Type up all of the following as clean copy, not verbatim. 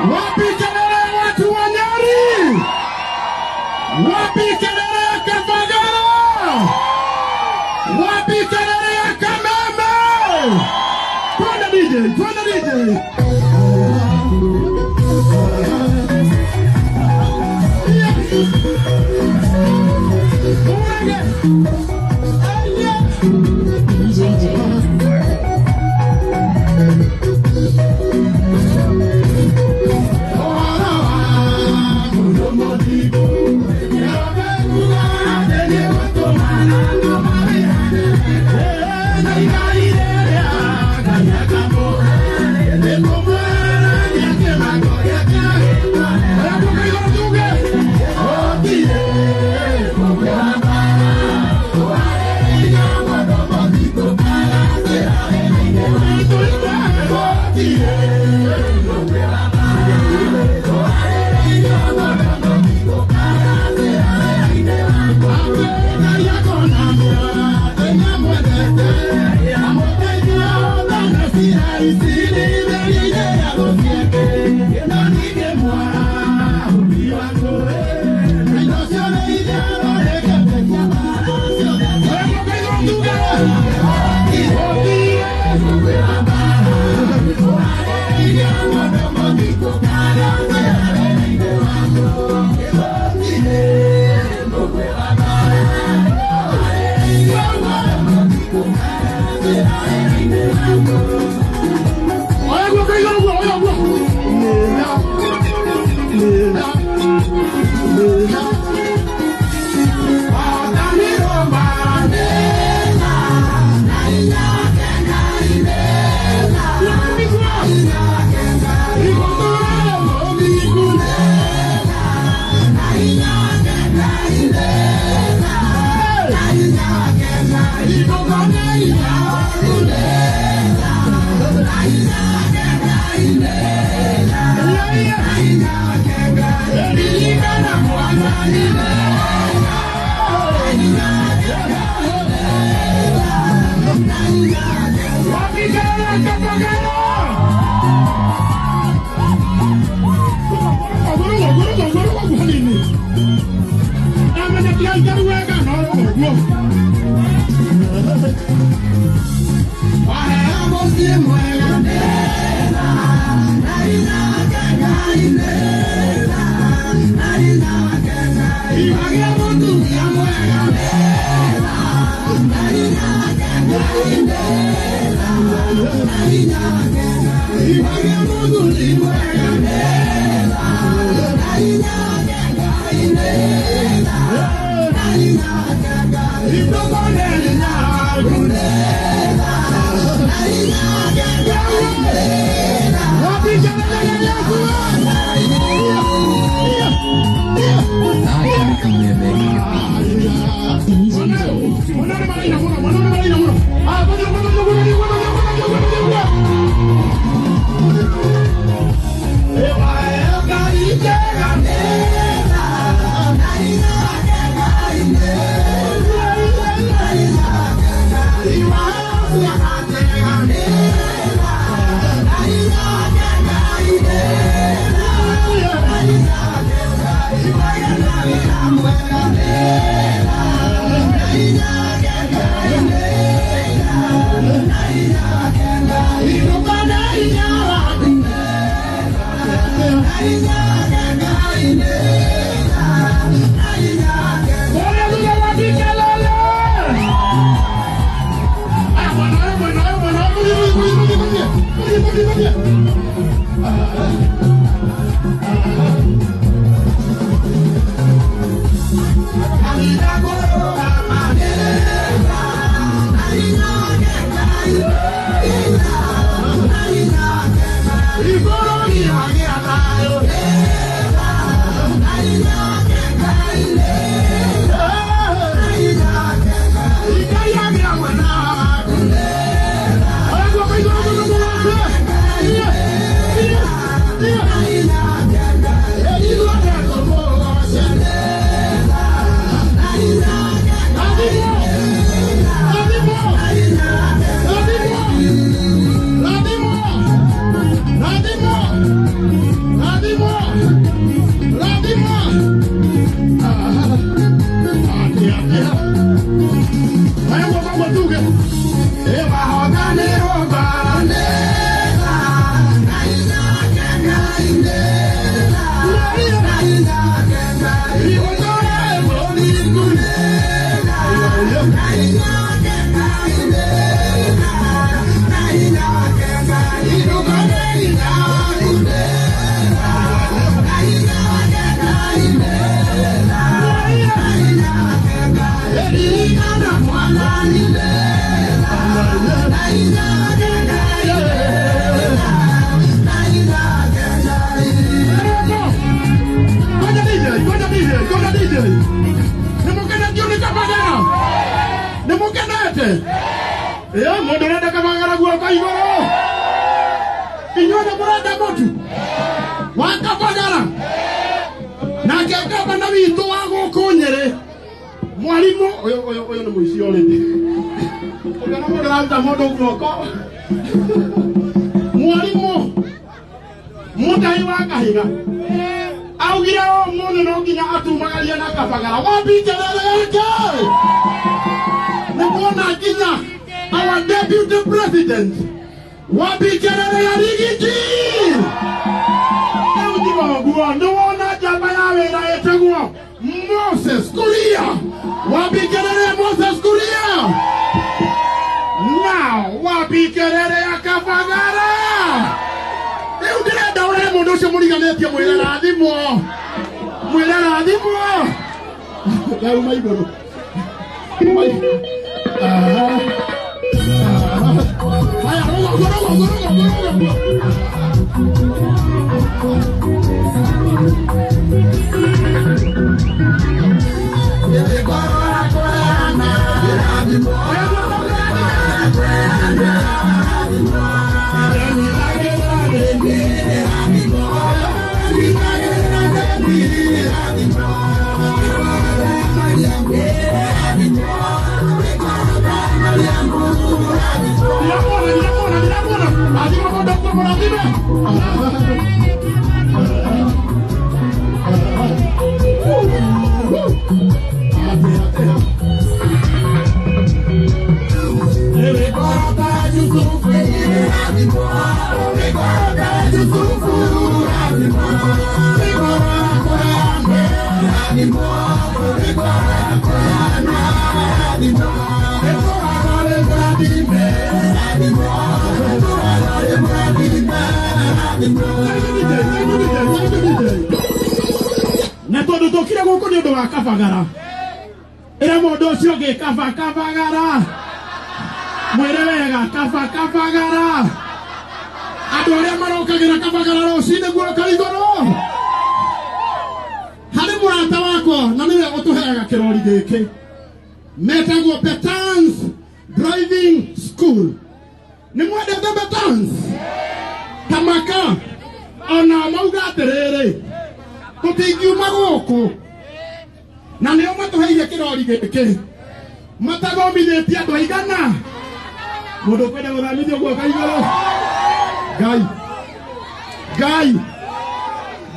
Wapi kelele ya watu wa Nyeri? Wapi kelele ya Kavagara? Wapi kelele ya Kameme? Twende DJ, twende DJ. Ĩyo mũndũ ũrenda Kabagara guoko igũrũ. Inyuĩ nĩ mũrenda mũtu wa Kabagara. Nake gavana witũ wa gũkũ Nyĩrĩ, mwarimũ ũyũ ũyũ ũyũ nĩ mũici already. Ũngĩona mũndũ araruta mũndũ guoko. Mwarimũ Mũtahi wa Kahiga augire ũmũthĩ no nginya atumagarie na Kabagara. Wapi kelele yake? Nĩ kuona nginya our deputy president. Wapi kelele ya Rigiji? Rĩu tiga ũguo, nĩ wona njamba ya wĩra ĩtagwo Moses Kuria. Wapi kelele ya Moses Kuria? Now, wapi kelele ya Kabagara? Rĩu ndĩrenda ũrore mũndũ ũcio mũriganĩtie mwĩre rathimwo. Mwĩre rathimwo. Ndauma igũrũ. Aha. Aha. Haya, rũgongo, rũgongo, rũgongo, rũgongo. Ndiramuona, ndiramuona, ndiramuona. Rathima mũndũ ũguo mũrathime. Na tondũ tũkire gũkũ nĩ ũndũ wa Kabagara, ĩra mũndũ ũcio ũngĩ kaba Kabagara, mwĩre wega kaba Kabagara. Andũ arĩa marokagĩra Kabagara rũcinĩ guoko igũrũ. Harĩ mũrata wakwa na nĩwe ũtũheaga kĩrori gĩkĩ, metagwo Betans Driving School. Nĩ mwendete Betans? Tamaka ona mauga atĩrĩrĩ, tũtingiuma gũkũ na nĩo matũheire kĩrori gĩkĩ matathomithĩtie andũ aigana. Mũndũ ũkwenda gũthomithio guoka igũrũ. Ngai, Ngai,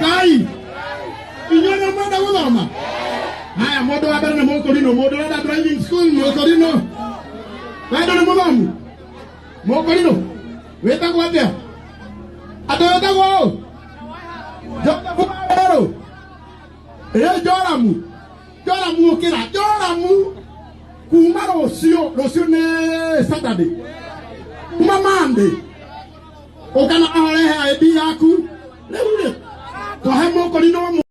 Ngai, inyuĩ nĩ mwenda gũthoma? Haya, mũndũ wa mbere nĩ mũkũrinũ. Mũndũ ũrenda driving school, mũkũrinũ. Wendo nĩ mũthomu, mũkũrinũ. Wĩtagwo atĩa? Andũ wĩtagwo ũ? Joseph Werũ. Ĩ Joramu, Joramu ũkĩra, Joramu kuma rũciũ, rũciũ nĩ Saturday, kuma Monday ũkana ahorehe ID yaku. Rĩu rĩ twahe mũkũrinũ.